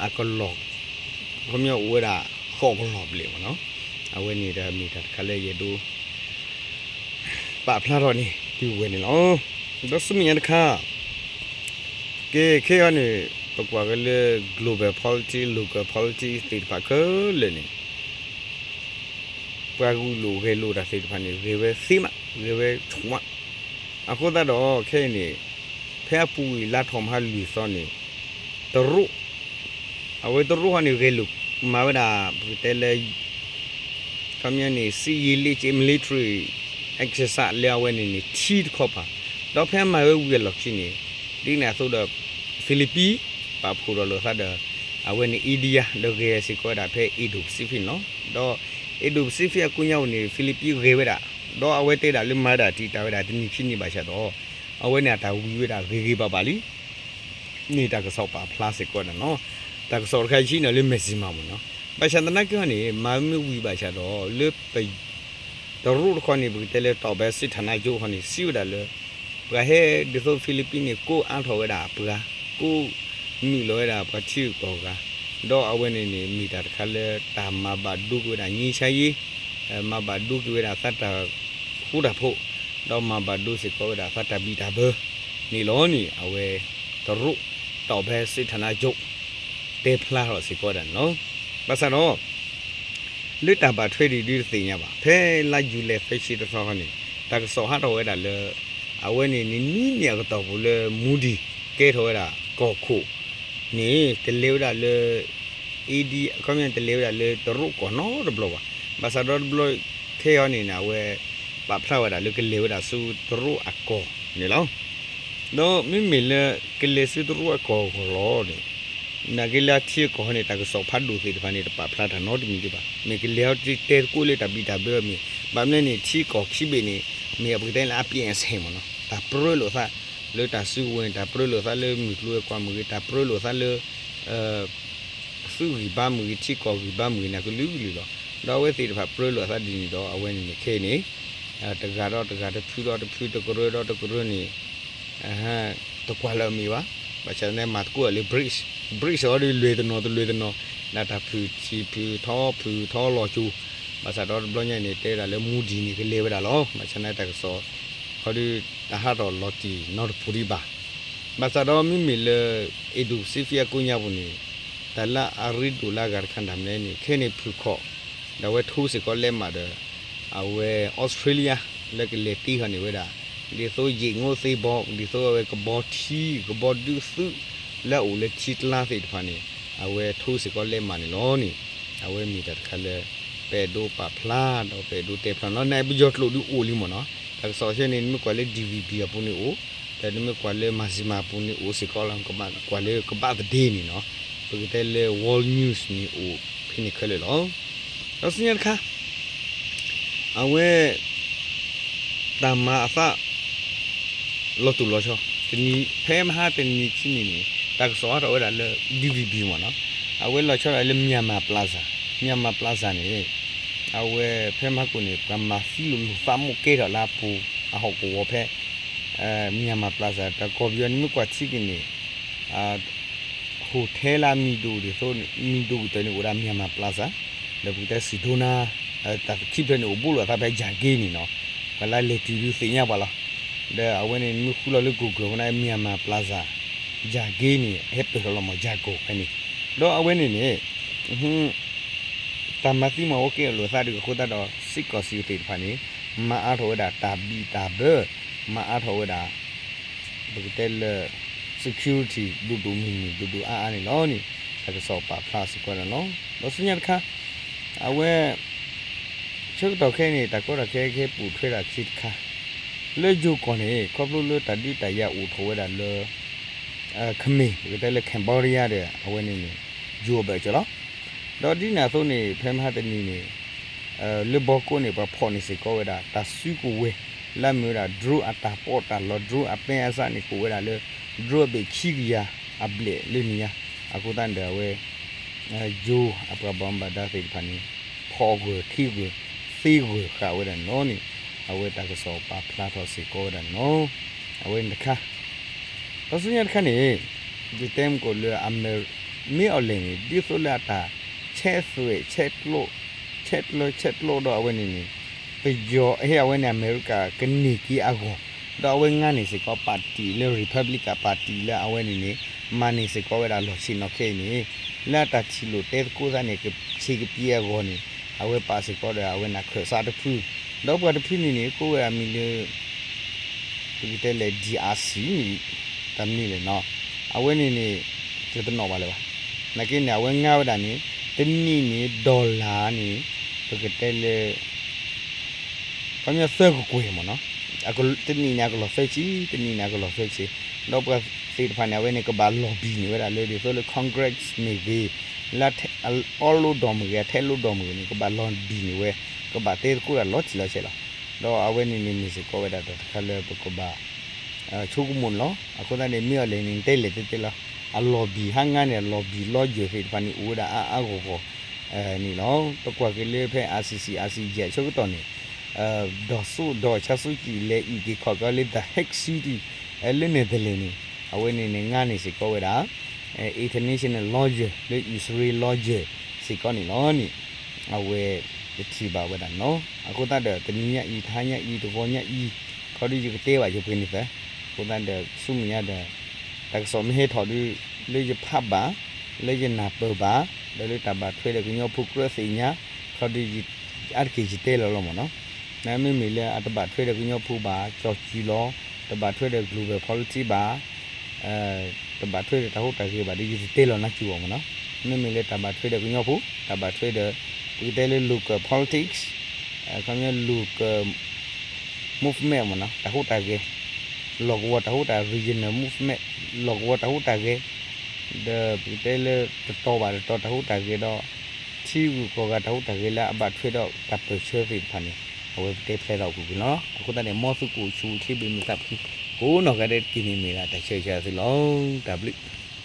အကလီၢ် ခီပညီအိၣ်ဝဲဒၣ် ဃိးကလီၢ်ဘျဲၣ်မ့ၢ်နီၤ. အဝဲန့ၣ်ဒီးမ့ၢ်တၢ်တခါလၢယအဲၣ်ဒိး ပာ်ဖျါထီၣ်န့ၣ် တုၤဝဲန့ၣ်လီၤ. ဒီးဆူမဲာ်ညါတခါ ကဲခဲအံၤန့ၣ် ပကွၢ်က့ၤလၢ global politics, local politics သ့ၣ်တဖၣ်ခဲလၢာ်န့ၣ် ပှၤဂုာ်လိာ်ဂဲၤလိာ်တၢ်သ့ၣ်တဖၣ်န့ၣ် ဂဲၤဝဲသ့မး ဂဲၤဝဲဆူၣ်မး. အဃိသတးဒီးခဲအံၤန့ၣ် ဖဲအပူၤကွံာ်လါထီၣ်မဟါလွံၢ်သီန့ၣ် တရူး အဝဲတရူးဟီန့ၣ် ဂဲၤလိာ်မၤဝဲဒၣ် ပကတဲလၢ ခီပညီန့ၣ် စစ်ရေးလေ့ကျင့် military exercise လၢအဝဲန့ၣ်န့ၣ် ထံတခီပၤ, ဒီးဖဲအမၤဝဲဝံၤအလီၢ်ခံန့ၣ် ဒ်န့ၣ်အသိးဒီး Philippines ပာ်ဖှိၣ်ထီၣ်လိာ်သးဒီး အဝဲန့ၣ် India ဒီးဂဲၤစ့ၢ်ကီးဝဲဒၣ်ဖဲ Indo-Pacific န့ၣ်လီၤ. ဒီး Indo-Pacific အကိးညါပူၤန့ၣ် Philippines ဂဲၤဝဲဒၣ်, ဒီးအဝဲတဲဒၣ်လၢမၤဝဲဒၣ်တံာ်တာ်ဝဲဒၣ်တနံၤခံနံၤဘၣ်ဆၣ်ဒီး အဝဲန့ၣ်အတၢ်ဝံၤဝဲဒၣ်ဂ့ၤဂ့ၤဘၣ်ဘၣ်လံ. န့ၣ်တၢ်ကစီၣ်ပာ်ဖျါစ့ၢ်ကီးဒၣ်နီၤ, တၢ်ကစီၣ်တခါဆံးန့ၣ်လၢ Mizzima မ့ၢ်နီၤ, ဘၣ်ဆၣ်သနာ်က့ဟီန့ၣ် မၤမ့ၢ်ဝံၤဘၣ်ဆၣ်ဒီး လၢပ တရူးတခီန့ၣ် ပကတဲလၢ တောင်ပိုင်းစစ်ဌာနချုပ် ဃီန့ၣ် စံးဝဲဒၣ်လၢ ပှၤဟဲဒ်သိး Philippines န့ၣ် ကိးအါထီၣ်ဝဲဒၣ်အပှၤ, ကိးနုာ်လီၤဝဲဒၣ်ပှၤထံဂုၤကီၢ်ဂၤ, ဒီးအဝဲန့ၣ်န့ၣ် မ့ၢ်တၢ်တခါလၢ တၢ်မၤဘၣ်ဒိက့ၤဝဲဒၣ် ငြိမ်းချမ်းရေး, မၤဘၣ်ဒိက့ၤဝဲဒၣ်သးတၢ်ဃူတၢ်ဖိး, ဒီးမၤဘၣ်ဒိစ့ၢ်ကီးဝဲဒၣ်သးတၢ်ဘံၣ်တၢ်ဘၢန့ၣ်လီၤန့ၣ် အဝဲ တရူး တောင်ပိုင်းစစ်ဌာနချုပ် တဲဖျါထီၣ်စ့ၢ်ကီးဒၣ်န့ၣ်လီၤ. ဘၣ်ဆၣ်ဒီး လၢတၢ်ဘၣ်ထွဲဒံးဒုတသ့ၣ်ညါဘၣ်. ဖဲလါယူၤလံသၢဆံတသီခီန့ၣ် တၢ်ကစီၣ်ဟးထီၣ်ဝဲဒၣ်လၢ အဝဲန့ၣ်န့ၣ် နွံနံၣ်အကတီၢ်ပူၤလၢ Modi ကဲထီၣ်ဝဲဒၣ်ကီၢ်ခိၣ်န့ၣ် တလဲၤဝဲဒၣ်လၢ India ခီပညီတလဲၤဝဲဒၣ်လၢတရူးကီၢ်နီတဘျီဘၣ်. ဘၣ်ဆၣ်ဒီးတဘျီခဲအံၤန့ၣ် အဝဲပာ်ဖျါဝဲဒၣ်လၢကလဲၤဝဲဒၣ်ဆူတရူးအကီၢ်န့ၣ်လီၤ. ဒီးမ့မ့ၢ်လၢကလဲၤဆူတရူးအကီၢ်အဂီၢ်လီၤန့ၣ် နာ်က့လၢအထံအကီၢ်န့ၣ် တၢ်ကစီၣ်ဖးဒိၣ်သ့ၣ်တဖၣ်န့ၣ် တပာ်ဖျါတၢ်နီတမံၤဒံးဘၣ်. မ့ၢ်ကလဲၤအီၤတဲသကိးလၢတၢ်ဘံၣ်တၢ်ဘၢအမ့ၢ် ဘၣ်မနုၤန့ၣ် ထံကီၢ်ခံဘ့ၣ်န့ၣ် မ့ၢ်အပကတဲလၢအပျဲၢ်အဆဲးမ့ၢ်နီၤ တၢ်ပြၢလိာ်သးလၢတၢ်စုကဝဲၤ တၢ်ပြၢလိာ်သးလၢမုၢ်ကျိၤဝဲၤကွာ်မ့ၢ်ဂ့ၤ တၢ်ပြၢလိာ်သးလၢ သုးဂံၢ်ဘါမ့ၢ်ဂ့ၤ ထံကီၢ်ဂံၢ်ဘါမ့ၢ်ဂ့ၤန့ၣ် အကလုာ်ကလုာ်လီၤ. ဒီးအဝဲသ့ၣ်တဖၣ်ပြၢလိာ်အသးဒ်န့ၣ်ဒီး အဝဲန့ၣ်န့ၣ်ခဲအံၤန့ၣ် တဂၤဒီးတဂၤ တဖုဒီးတဖု တကရၢဒီးတကရၢန့ၣ် တကွၢ်လၢအမ့ၢ်ဘၣ်. ဘၣ်ဆၣ်သနာ်က့မၤသကိးအီၤလၢ BRICS, BRICS အီၤဒီးလွဲၢ်တနီၤတလွဲၢ်တနီၤ ဒ်တၢ်ဖုၣ်ထံဖုၣ်ထီ ဖုၣ်ထီလီၤကၠိ ဘၣ်ဆၣ်ဒီးတဘျီညါန့ၣ် တဲဝဲဒၣ်လၢ Modi န့ၣ် ကလဲၤဝဲဒၣ်လီၤ. ဘၣ်ဆၣ်သနာ်က့တၢ်ကစီၣ် ခီဒီး တဟးထီၣ်လီၤတံၢ်နီတပူၤဒံးဘၣ်. ဘၣ်ဆၣ်ဒီးမ့မ့ၢ်လၢ Indo-Pacific အကိးညါပူၤန့ၣ် တၢ်လၢအရ့ဒိၣ်လၢအဂၤတခါတၢ်မနုၤန့ၣ် ခဲန့ၣ်ဖုၣ်ခီၣ် ဒီးအဝဲထိစ့ၢ်ကီးလဲးမးဒီး အဝဲ Australia လၢကလဲၤတ့ၢ်ဃီၤန့ၢ်ဝဲဒၣ် ဒ်သိးယံာ်ငိၢ်သ့ဘီ ဒ်သိးအဝဲကဘီထံ ကဘီဒုးသုး လၢအအိၣ်လၢထံကျါသ့ၣ်တဖၣ်န့ၣ် အဝဲထိစ့ၢ်ကီးလဲးမးန့ၣ်လီၤန့ၣ် အဝဲမ့ၢ်တၢ်တခါလၢ ပအဲၣ်ဒိးပာ်ဖျါ ဒီးပအဲၣ်ဒိးတဲဖျါနီၤ နပယီၤကျိာ်ဒုးအိၣ်လံမ့ၢ်နီၤ တၢ်ကစီၣ်ဆၢန့ၣ် နမ့ၢ်ကွၢ်လၢ DVB အပူၤန့ၣ်အိၣ် ဒီးနမ့ၢ်ကွၢ်လၢ Mizzima အပူၤန့ၣ်အိၣ်စ့ၢ်ကီးလီၤ ကွၢ်လၢကဘၣ်သဒ့န့ၣ်နီၤ ပကတဲလၢ World News န့ၣ်အိၣ်ဖဲန့ၣ်ခဲလၢာ်လီၤ. ဒီးဆူညါတခါ အဝဲ တၢ်မၤအသး လီၤတိၢ်လီၤဆီ တနံၤ ဖဲမဟါတနံၤခံနံၤန့ၣ် တၢ်ကစီၣ်ဟးထီၣ်ဝဲဒၣ်လၢ DVB မ့ၢ်နီၤ အဝဲလီၤဆီဒၣ်လၢ Myanmar Plaza, Myanmar Plaza န့ၣ် အဝဲဖဲမဟါကိၣ်န့ၣ် ပှၤမၤသံလိာ်လိာ်သးမိၣ်ကဲထီၣ်လၢအပူၤ အဟီၣ်ကဝီၤဖဲ Myanmar Plaza တၢ်ကီၢ်ပယီၤန့ၣ်မ့ၢ်ကွၢ်ထံက့ၤန့ၣ် hotel လၢမံၤဒိၣ်ဒ်သိး မံၤဒိၣ်ကတၢၢ်န့ၣ်အိၣ်ဒၣ် Myanmar Plaza ဒီးပကတဲ Sedona တၢ်ခံဖျၢၣ်န့ၣ်အိၣ်ဘူးလိာ်အသးဖဲ ယၤက့န့ၣ်နီၤ ပှၤလၢလဲၤတုၤဒုးသ့ၣ်ညါပှၤလီၤ. ဒီးအဝဲန့ၣ်မ့ၢ်ဃုလီၤလၢ Google အဃိန့ၣ် Myanmar Plaza ယၤက့န့ၣ် ဟဲပၢၢ်ထီၣ်လီၤမး ယၤကိာ်ဖဲန့ၣ် ဒီးအဝဲန့ၣ်န့ၣ် တၢ်မၤသံမၤဝီကဲထီၣ်လိာ်သးဒီးအဃိသတးဒီး စ့ၢ်ကီးစံးသ့ၣ်တဖၣ်န့ၣ် မၤအါထီၣ်ဝဲဒၣ်တၢ်ဘံၣ်တၢ်ဘၢ မၤအါထီၣ်ဝဲဒၣ် ပကတဲလၢ security ဒိၣ်ဒိၣ်မုၢ်မုၢ်ဒိၣ်ဒိၣ်အါအါန့ၣ်လီၤန့ၣ် တၢ်ကစီၣ်ပာ်ဖျါစ့ၢ်ကီးန့ၣ်လီၤ. ဒီးဆူညါတခါ အဝဲ ဆၢကတီၢ်ခဲအံၤန့ၣ် တၢ်ကီတၢ်ခဲကဟဲပိာ်ထွဲတၢ်ခံတခါ လၢယိၤကီၢ်န့ၣ် ခီဖျိလၢတၢ်ဒုးတၢ်ယၤအိၣ်ထီၣ်ဝဲဒၣ်လၢ ခမ့ၢ် ပကတဲလၢ Cambodia ဒီး အဝဲန့ၣ်န့ၣ် ယိၤအဘၢၣ်စၢၤလီၤ. ဒီးဒ်န့ၣ်အသိးန့ၣ် ဖဲမဟါတနံၤန့ၣ် လၢဘီကိးန့ၣ် ပှၤဖီၣ်န့ၢ်စ့ၢ်ကီးဝဲဒၣ် တၢ်စုကဝဲၤ လၢအမ့ၢ်ဝဲဒၣ် drone အတၢ်ပီးတၢ်လီ drone အပဲအစးန့ၣ် ကအိၣ်ဝဲဒၣ်လၢ drone အဘ့ၣ်ခံကယၤအဘျဲၣ်လၢနံၤညါ အဃိသတးန့ၣ်ဒီးအဝဲ ယိၤအပှၤဘၣ်မူဘၣ်ဒါသ့ၣ်တဖၣ်န့ၣ် ဖီၣ်ဂၢၢ်ထံဂၢၢ် သ့ဂၢၢ်ဃာ်ဝဲဒၣ်န့ၣ်လီၤန့ၣ် အဝဲတၢ်ကစီၣ်ပာ်ဖျါထီၣ်စ့ၢ်ကီးဝဲဒၣ်န့ၣ်လီၤ. အဝဲန့ၣ်တခါ ဒီးဆူညါတခါန့ၣ် ယတဲမ့ၢ်ကီးလၢ မ့ၢ်အီၤလဲၣ်န့ၣ် ဒ်သိးလၢအတၢ်ဆဲးသွဲၣ် ဆဲးကျိး ဆဲးကျၢဆဲးကျိးဒီးအဝဲန့ၣ်န့ၣ် ပယီၤဟ့ၣ်အဝဲန့ၣ် အမဲရကၤကန့ၢ်က့ၤအဂီၢ် ဒီးအဝဲငါန့ၢ်စ့ၢ်ကီး party လၢ Republican party လၢအဝဲန့ၣ်န့ၣ် မၤန့ၢ်စ့ၢ်ကီးဝဲဒၣ်လီၢ်ဆ့ၣ်နီၤခဲအံၤန့ၣ် လၢအတၢ်ထံၣ်လိာ်တဲသကိးသးန့ၣ် ကဆံးကပံးအဂီၢ်န့ၣ် အဝဲပာ်စ့ၢ်ကီးဒီးအဝဲန့ၣ်ခၢၣ်စးတဖု ဒီးပှၤတဖုန့ၣ်န့ၣ် ကိးဝဲဒၣ်မံၤလၢ ပကတဲလဲၣ် DRC မ့ၢ်တၢ်မနုၤလဲၣ်နီၤ အဝဲန့ၣ်န့ၣ် ယတနီၣ်ဘၣ်လၢၤဘၣ် နာ်က့န့ၣ် အဝဲငါဝဲဒၣ်န့ၣ် တနံၣ်န့ၣ် dollar န့ၣ် ပကတဲလၢ ခီပညီသၢကကွဲၢ်မ့ၢ်နီၤ တနံၣ်န့ၣ် အကလီၤသၢဆံ တနံၣ်န့ၣ် အကလီၤသၢဆံ ဒီးပှၤသ့ၣ်တဖၣ်န့ၣ် အဝဲန့ၣ် ကဘၣ်လီၤဘံၣ်န့ၢ်ဝဲဒၣ်လၢ ဒ်သိးလၢ Congress မ့ၢ်ဂ့ၤ လၢအအီၣ်လိဒိၣ်မ့ၢ်ဂ့ၤ အထဲလိဒိၣ်မ့ၢ်ဂ့ၤန့ၣ် ကဘၣ်လီၤဘံၣ်န့ၢ်ဝဲ ကဘၣ်တဲသကိးတၢ်လီၤတံၢ်လီၤဆဲးလီၤ. ဒီးအဝဲန့ၣ်န့ၣ်မ့ၢ်စ့ၢ်ကီးဝဲဒၣ်တၢ်တခါလၢပကဘၣ် ဆိကမိၣ်န့ၣ်လီၤ. အဃိသတးန့ၣ် မ့ၢ်အီၤလဲၣ်န့ၣ် တဲလဲၣ်တဲတဲလီၤ. အလီၢ်ဘံၣ်ဟါငါန့ၣ် အလီၢ်ဘံၣ်လီယၢၢ်သ့ၣ်တဖၣ်န့ၣ် အိၣ်ဝဲဒၣ်အါအါဂီၢ်ဂီၢ် န့ၣ်လီၤ. ပကွၢ်က့ၤလၢဖဲ ICC ICJ အဆၢကတီၢ်န့ၣ် ဒီးစူးဒီးဆါစူးကံၣ်လဲၤအုၣ်က့ၤခီၣ်က့ၤလၢ The Hague City လၢ Netherlands န့ၣ် အဝဲန့ၣ်န့ၣ် ငါန့ၢ်စ့ၢ်ကီးဝဲဒၣ် international lawyer လၢ Israel lawyer စ့ၢ်ကီးန့ၣ်လီၤန့ၣ် အဝဲတထံၣ်ဘၣ်ဝဲဒၣ်န့ၣ်လီၤ. အဃိသတးဒီး တနံၤညါအံၤ တဟါညါအံၤ တဂီၤညါအံၤ ခီဒီးယကတဲဘၣ်ယပှဲၤန့ၣ်သၢ အဃိသတးဒီး ဆူမဲာ်ညါဒီး တၢ်ကစီၣ်မ့ၢ်ဟဲထီၣ်ဒီး လၢယဖးဘၣ် လၢယနၢ်ပၢၢ်ဘၣ် ဒီးလၢတၢ်ဘၣ်ထွဲဒီးကညီဖိကြၢးသ့ၣ်ညါ ခီဒီး အါတက့ၢ်ယတဲလီၤလီၤမ့ၢ်နီၤ. မ့မ့ၢ်လၢအတဘၣ်ထွဲဒီးကညီဖိဘၣ် ကၠီၣ်စူၤလီၤ တဘၣ်ထွဲဒီး global politics ဘၣ် တဘၣ်ထွဲဒီးတၢ်ဟူးတၢ်ဂဲၤဘၣ်ဒီး ယတတဲလီၤနါစူၤအီၤမ့ၢ်နီၤ. မ့မ့ၢ်လၢတၢ်ဘၣ်ထွဲဒီးကညီဖိ တၢ်ဘၣ်ထွဲဒီး ပကတဲလၢ local politics ခီပညီ local movement မ့ၢ်နီၤ တၢ်ဟူးတၢ်ဂဲၤ လီၢ်ကဝီၤတၢ်ဟူးတၢ် regional movement လီၢ်ကဝီၤတၢ်ဟူးတၢ်ဂဲၤ ဒီးပကတဲလၢတတီၤဘၣ်တတီၤတၢ်ဟူးတၢ်ဂဲၤဒီး ထံဂုၤကီၢ်ဂၤတၢ်ဟူးတၢ်ဂဲၤလၢအဘၣ်ထွဲဒီးတၢ်ပၢၢ်ဆၢသ့ၣ်တဖၣ်န့ၣ် အဝဲပတဲဖျါထီၣ်ကွံာ်ကွံာ်လီၤ. အဃိသတးန့ၣ် မ်သုကအိၣ်ဆူၣ်အိၣ်ချ့ဘၣ်မုာ်သးဖှံ ကိးနီၢ်ဂၤဒဲးတက့ၢ်န့ၣ်မ့ၢ်ဒၣ်တၢ်ဆၢဂ့ၤဆၢဝါသုလီၤ. တၢ်ဘျုး